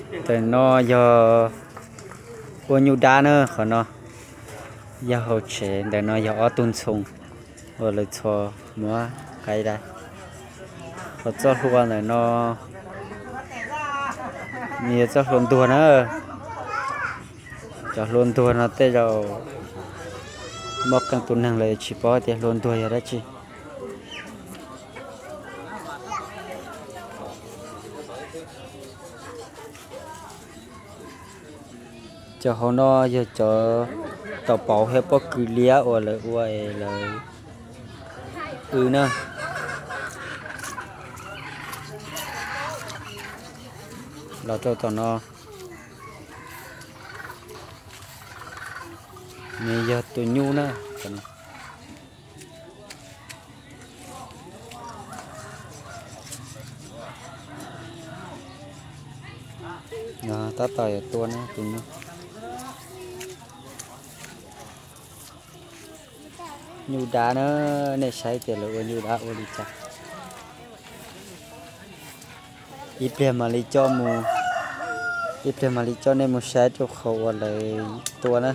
Ntawm no yog ua nyuj dab na, qhov no yog hauv tsev, ntawm no yog ob tug ntxhoo uas lawv txhos muab qaiv dab. Qhov txoj hlua ntawm no nws yog txoj hlua ntuag na. Cov hlua ntuag no tej zaum muaj qee tus neeg lawv tsis paub tias hlua ntuag yog dab tsi. Cov hauv no yog cov taum pauv thiab pob kws liab uas lawv ua es lawv wb na. Los rau tom no, nws yog tus nyuj na. Tab tom yuav tua na tus nyuj. Nyuj dab na, nej saib tias lawv ua nyuj dab ua li cas. Ib pliag mam li coj mus, ib pliag mam li coj nej mus saib rau qhov uas lawv tua na.